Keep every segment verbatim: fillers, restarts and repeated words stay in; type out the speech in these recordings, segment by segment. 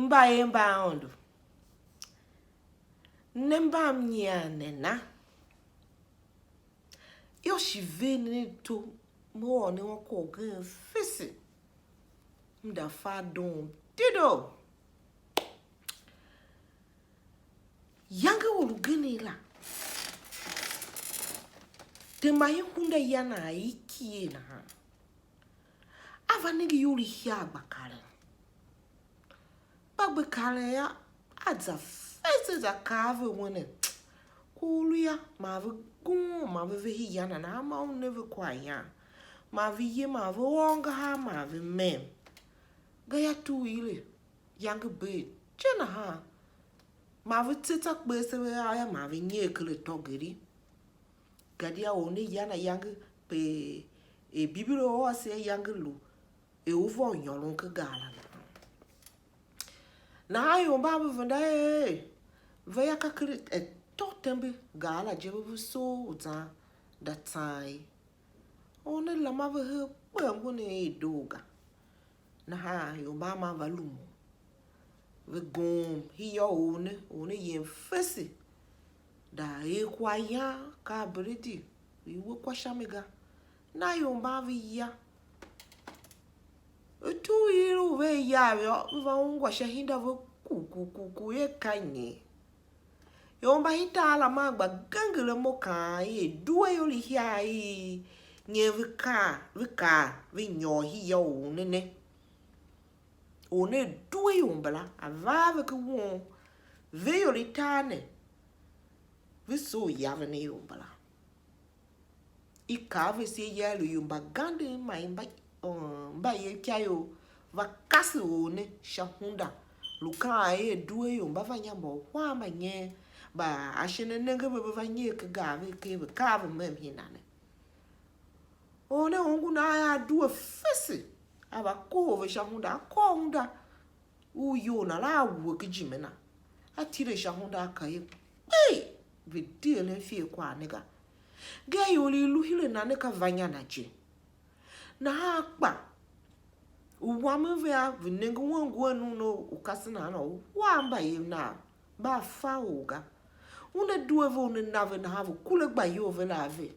Mba er mba Aôndo, ne mba mnyian ne na? Yô, shi ver nen ato, me ôr nen kwagh ugen fese, m da fa doom dedoo. Yange u lu genen la, tema i hunda ya nan i kie nahan. A va nenge iyol i hiar gba karen. Mba gbe karen yô, a za fese, za kaa a ve wer ne, ko u lu yô, ma ve gum, ma ve ve hii ya nana, ma u ne ve kwaghyan, ma ve ye, ma ve ôr ngahar, ma ve mem. Gayô, tugh ile, yange bee je nahan, ma ve tse tsa kper se ve a yô, ma ve nyer ker atô geri. Gadia or ne yan ayange pe er Bibilo ôr ase ayange lu, er u va u nyôron ken gar la nahan. Nahan ior mban ve venda er, ve ya ka ken atô tembe gar la je, ve ve soo u zan da tsaan ye. Or ne lama ve her kpe ngu ne er doo ga. Nahan ior mban man va lumun. Ve gom, hii yô, or ne, or ne yem fese, da er kwaghyan, ka a beredi, ve iwe kwa sha mi ga. Na ior mban ve ya. Utur i lu ve yav yô, ve va ungwa sha hinda ve ku ku ku ku, er ka nyi? Ior mba hitar la man gba genger amo kaan er due ior i hiar i nyen ve kaa, ve kaa, ve nyôr hii yô, or ne ne. Or ne due ior mbala, a va a ve ken won, ve ior i tar ne, ve soo yaven ior mbala. I kaa a vese ya lu ior mbaganden man i mba, um, mba ye ikyayo, va kase or ne sha hunda, lu kaan er due ior mba va nya mba uhar mbanyen, mba ashe ne nenge ve, ve va nyer ken gar ve ker ve kaa ve mem hina ne. Or ne ongo nan a due fese, a va kohol ve sha hunda, a kôr hunda u iyol na la a we ken ijime na, a tile sha hunda a kaa er, kpee, ve di eren fier kwagh ne ga. Ga ior i lu hire na ne ka va nya na je. Nahan kpa u wam ve a, ve nenge wen ngu a nu ne u kasen nahan u hua mbayev nav, mba a fa or ga. Una due ve, una na ve nahan ve kure gba iyol ve la a ve.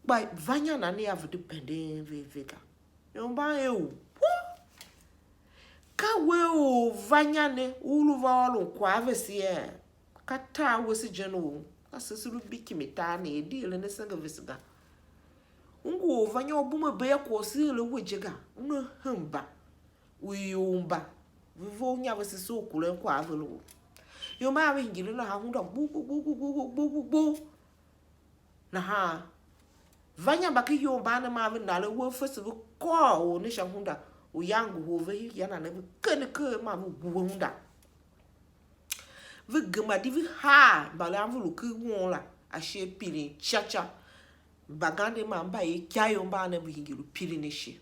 Kpa va nya na ne a ve de penden ve ve ga. Ior mban er u, ka we u va nya ne, u lu va ôron kwagh a vese ye? Ka tar wese je u, ka se se lu bikimi tar ne, er di eren asenge vese ga. U ngu u va nya u bume bee a kwagh u se ere we je ga, una hemba u ior mba ve vough nya vese se u kuren kwagh a ve lu. Ior mba a ve hingir nahan hunda gbu gbu gbu gbu gbu gbu gbu gbu. Nahan va nya mba ken iyol mban ne, man ve nare uwegh fese, ve kôr or ne sha hunda, u yan ngohol ve ya na ne, ve kende ker man ve wuhe hunda. Ve gema di ve haa mbaren ve lu ken won la ashe pirin ca ca. Mbaganden man mba er ikyaior mban ne ve hingir u pirin ashe.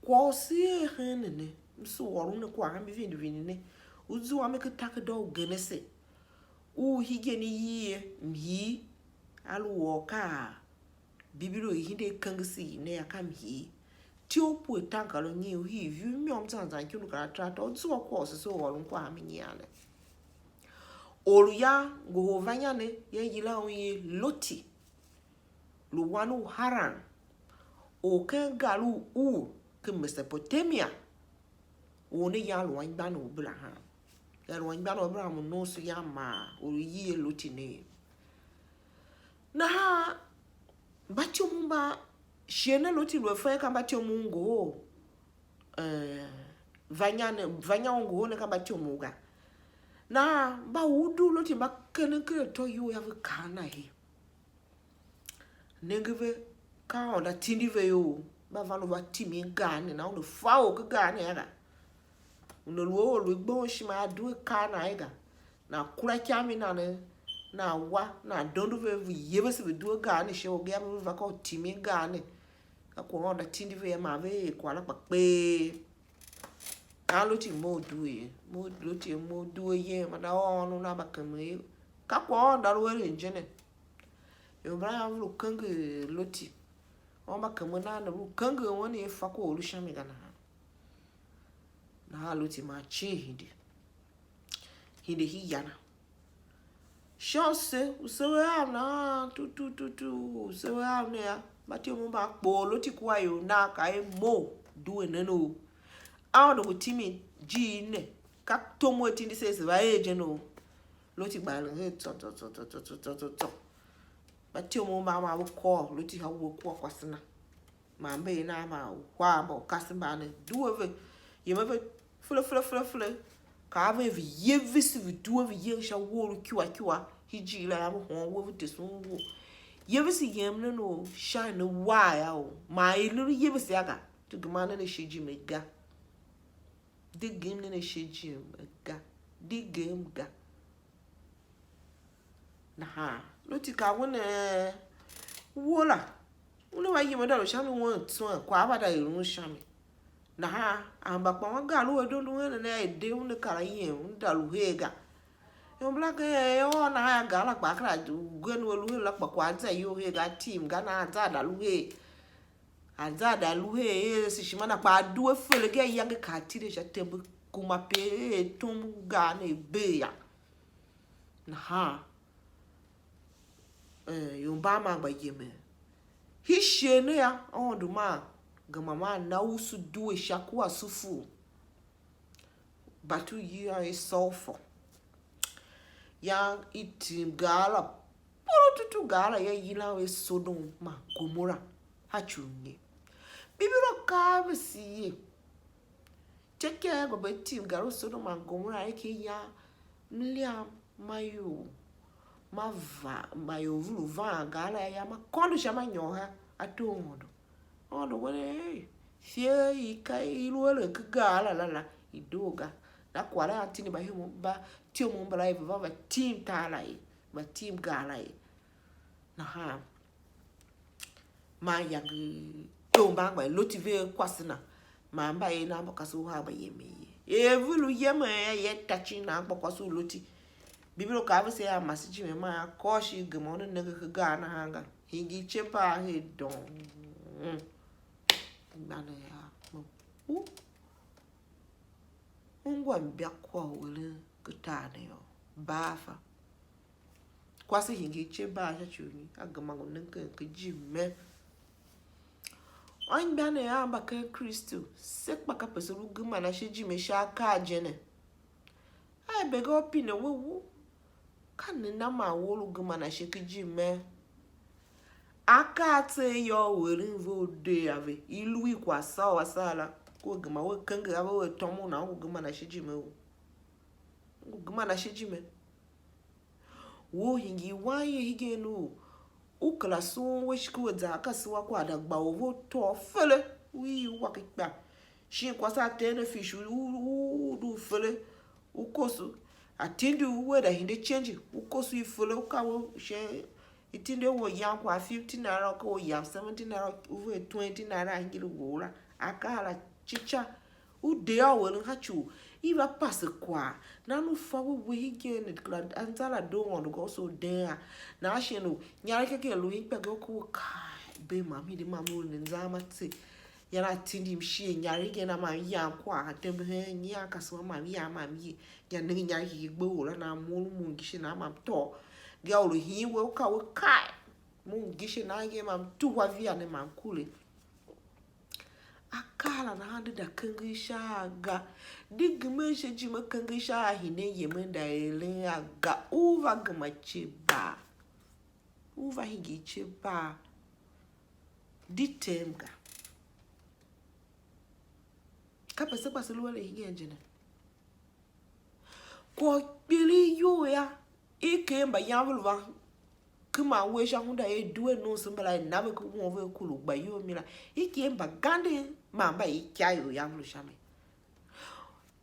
Kwagh u se er hen ne ne, m su ôron ne kwagh a mi vindi vindi ne, u zua mi ken takerada u Genese, u hegen i yie mhii, a lu u ôr ka Bibilo i hide i kengese i ne, a ka mhii. Tyo u pue tankar u nyi u hii viu môm zan zan ikundughan ataratar, u zua kwagh u se se u ôron kwagh a mi nyian ne. Or u ya ngohol va nya ne, ya yila un er Loti, lu wan u Haran, or ken gar u Ur ken Mesopotamia, or ne yan lu anmgbian u Aberaham. Ya lu anmgbian u Aberaham u nomso yan maa or u i yi er Loti ne. Nahan mbatyomov mba, shighe ne Loti lu a fe ka mbatyomov ngohol, eh, va nya ne, va nya u ngohol ne ka mbatyomov ga. Nahan mba u dugh Loti mba keren ken atô iyol yô, ve kaa a na er, nenge ve, ka Aôndo a tindi ve iyol, mba van u va timin gar ne, nahan una fa or ken gar ne yô ga. Una lu a or lu i gbohon ishima a due kaa na ye ga. Nan kura ikyam i nan ne, nan wa, nan dondo ve, ve yevese ve due gar ne sha orgen a ve, ve va ka u timin gar ne. Ka kwagh u Aôndo a tindi ve yô, man ve er kwagh la kpa kpee. Ka Loti mough due ye, mough Loti mough due yen, man a ôôn una mba kemen ye. Ka kwagh u Aôndo a lu eren je ne. Ior mbala yô, ve lu kenger Loti. Or mba kemen nan ne, ve lu kenger wen ye fa kwagh u lu sha mi ga nahan. Nahan Loti maa cin hide. Hide hi ya na. Sha u se, u se ve av nahan, tu, tu, tu, tu, u se ve av ne yô, mbatyomov mba kpoghol Loti kua ior nav, kaa er: Mough, due nen o. Aôndo ngu timin ijiir ne, ka tom u atindi se, se va er je ne o. Loti gba eren her tsô, tsô, tsô. Mbatyomov mba ma ve kôr Loti ha uwe kua kwase na. Man mba er nan man uhar mba u kasen mban ne, due ve, yem a ve fele, fele, fele, fele. Kaa ve, ve yevese, ve due ve yem sha uwegh u ikyua ikyua, ijiir la yô, ve hôôn uwe, ve tese un uwe. Yevese yem nen u sha ne war yô, man i lu yevese a ga, de gema nen ashe jime ga. De gem nen ashe jime ga. De gem ga. Nahan Loti kaa we ne, wo la, una va yem a da lu sha mi wen tswen, kwagh a va da er un sha mi. Nahan a hemba kpa wan gar lu a dondo hen ne, a de una kar a yem, una da lu her ga. Ior mbala ken er ôr nahan a gar la kpa a kera gen u a lu her la, kpa kwagh a za iyol her ga, a tim ga, nahan a za a da lu her. A za a da lu her, er ase ishima na kpa a due fele ga, ayange ka a tile sha tembe kuma pe er tom gar ne bee ya. Nahan, eh, ior mban man gba yemen. Hii shighe ne yô, Aôndo maa gema maa na usu due sha kua sufur. Batu yila er sulfur. Yan i tim gar la, purututu, gar la ya yilan er Sodom man Gomora, a ci u nyi? Bibilo kaa a vese ye. Ityôkyaa gba ve tim gar u Sodom man Gomora, er ken yan mliam ma ior ma va, ma ior ve lu van gar la ya, ma kôndo sha ma nyôr ha a too Aôndo. Aôndo wer er, hey, fie i ka i lu eren ken gar la la la, i doo ga. Na kwagh la a tindi mba, mba tyomov mbala er ve va, va tim tar la ye, va tim gar la ye. Nahan man iyange tou mban gba Loti ve kwase na, man mba er nan mba kwase uhar mba yemen ye. Er ve lu yemen yô, ya ta cin nan kpa kwase u Loti. Bibilo kaa a vese er a mase ijime, man a kôr shi, gema una nenge ken gar nahan ga, hingir ityembar her doo. Ngba ne a mo. U ungwa mbya kwagh u eren ken tar ne yô, baa fa. Kwase hingir ityembar sha ci u nyi? A gema ngu nengen ken ijime. Anmgbianev av mba ken Kristu, se kpa kape se lu geman ashe ijime sha akaa je ne. A er begea u pine we u, ka nana man we u lu geman ashe ken ijime? Akaa a tser yô, u eren ve u dee a ve, i lu i kwagh sôr a sar la, ku a gema we kenger a ve, we tom u nan ngu geman ashe ijime u. Ngu geman ashe ijime. Wo hingir wanye hegen u u kera sughun we shi ku we za a kasua kwagh da gba u ve u tôô fele, u ii wak ikpa. Shin kwase a tee ne fishi u, u, u, u fele, u koso, a tindi u we da hinde ichenji, u koso i fele, u ka we she, i tindi a we u yan kwagh fifty naira, u ka we u yam seventy naira, u ver twenty naira a hingir u wou la, a kaa la cica. U de a u eren ha ci u i va pase kwagh, nan u fa we we hegen ne kera anza la doo Aôndo ga, u se u deen a. Nan shin u inyaregh keke lu ikpegha u ku u kai, be mam hide mam u ne zan ma tse. Yan a tindim shighe inyaregh igen a mam yan kwagh, a tembe hen nyian kasua mam yan mam ye. Yan nenge inyaregh keke gbe u la nan mo lu mo ngishi nan mam tôô. Ga u lu hin we u ka we kai. Mo ngishi nan ye mam tuhwa via ne mam kure. Akaa la nahan di da kenger sha a ga. Di gemen sha ijime kenger sha a hinen yemen da eren a ga. U va gema ce baa. U va hingir ce baa. Di tem ga. Kape se kpa se lu eren hingen je ne. Kwagh kpiligh iyol yô, i ker mbayan ve lu van keman uwegh sha hunda er due nomso mbala, er na ve ken won ve kure u gba iyol mi la, i ker mbaganden man mba ikyav ior yan ve lu sha mi.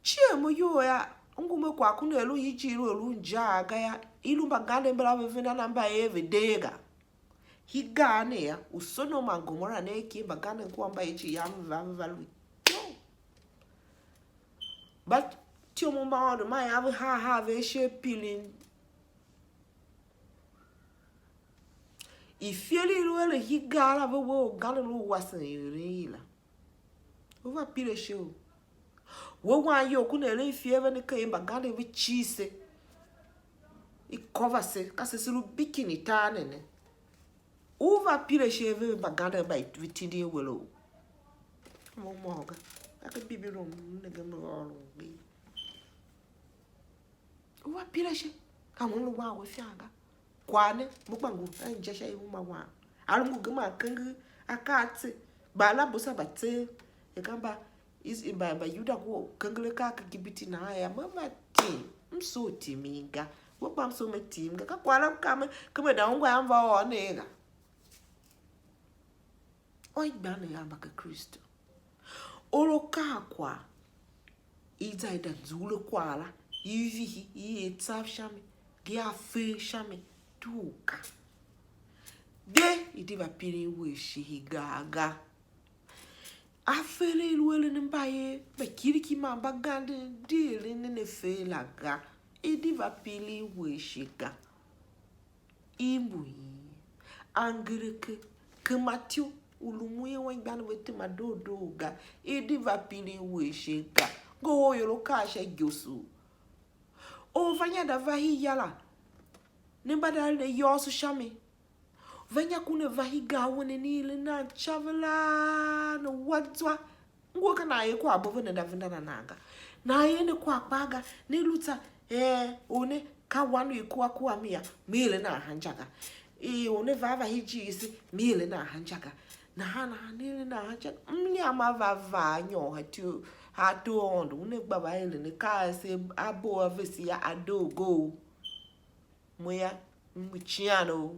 Cier mo iyol yô, ngu me kwagh ku ne lu ijir u lu injaa ga yô, i lu mbaganden mbala ve venda na mba er ve dee ga. Hii gar ne yô, u Sodom man Gomora ne, ki mbaganden kua mba i icighan ve va, ve va lu ikyon. Mba tyom u mba Aôndo man ian ve haa haa ve ashe pilin. Ifer i lu eren hii gar la ve we organden u wasen ieren i la. U va pir ashe u. We wan iyol ku ne eren ifer ve ne ken mbaganden ve cii se, i kôva se, ka se se lu bikini tar ne ne. U va pire ishe ve mbaganden mba ve tindi a we lo. Mo mô ga. Ka ke Bibilo m nenge m lu ôron gbe. U va pire ishe, ka mo m lu wan we fian ga. Kwagh ne, mo kpa ngu a inja sha i uma wam. A lu ngu gema kenger akaa tse, Barabusa mba tseegh, er ka mba Is-, mba, Mbayuda ngu kenger akaa ken Igipiti nahan yô, me va tim, m sugh u timin ga. We kpa m sugh me tim ga. Ka kwagh la m ka me, ke me da ungwa yô, m va ôr ne ga. Anmgbianev a mba ke Kristu. Or u kaa kwagh, i za i da nzughul kwagh la, i vihi, i er tsav sha mi, ngi a fe sha mi, dugh ga. De, i di va pirin we ishihi gaa ga. Afer a i lu eren mbayev mba kiriki man mbaganden di eren nen afer la ga, i di va pirin we ishe ga. I mbu ii, angereke, kema tyo, u lumun er anmgbianev ve tema doo doo ga, i di va pirin we ishe ga. Ngohol ior akaa sha igoso. Or va nya da va hii ya la, ne mba da eren ayôôso sha mi. Va nya ku ne va hii ga a we ne, ne eren nan ica ve laa, ne wa zwa. Ngur ka nan er kwaghbo ve ne nda venda na nan ga. Nan er ne kwagh kpaa ga, ne lu tsa, ee, or ne ka wan u i kua kua mi ya, mi eren nan hanja ga. Ee, or ne va va hii ijiir ase, mi eren nan hanja ga. Nahan nahan ne eren nan hanja ga. Mliam a va va a nyôr ha ito, ha ito Aôndo, una gba va eren akaa ase a bo a vese ya a doo gou. Mo ya, m ngu cian o.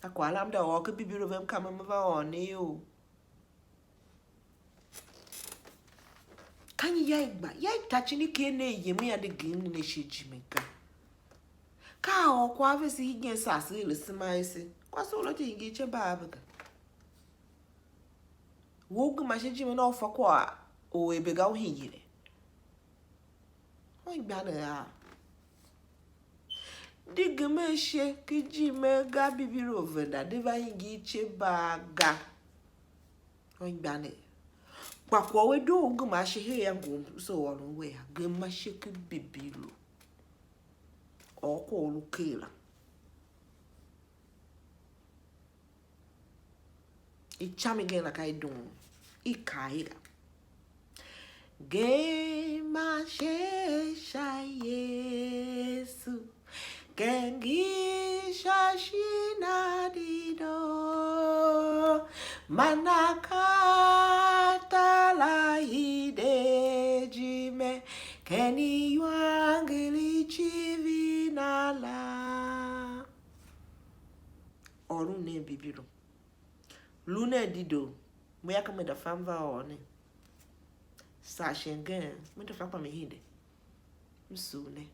A kwagh la m da ôr ken Bibilo ve, m ka me, me va ôr ne iyol. Ka nyi ya i gba? Ya i ta cin i ker ne yem ya de gem ne ne sha ijime ga. Ka a ôr kwagh vese hegen saa se er asema ase. Kwase u la ti hingir ica mba a ve ga. Wo u gema sha ijime na u fa kwagh u Ebe ga u hingir. Anmgbianev av. Di gema ashe ken ijime ga, Bibilo venda, di va hingir ica mba a ga. Anmgbianev. Kpa kwagh u a doo u gema ashe her a ngum se u ôron we yô, gema ashe ken Bibilo. Or kwagh u lu ker la. Icam igen la ka i dughun, i kaa i ga. Gema ashe sha Yesu, kenge sha shina dedoo, man akaa a tar la hide ijime, ken iwangeli i civir na la. Ôron nen Bibilo. Lu nen dedoo, mo yô, ka me da fa m va ôr ne. Saa shi ngeen, me da fa kpa me hide, m sugh ne.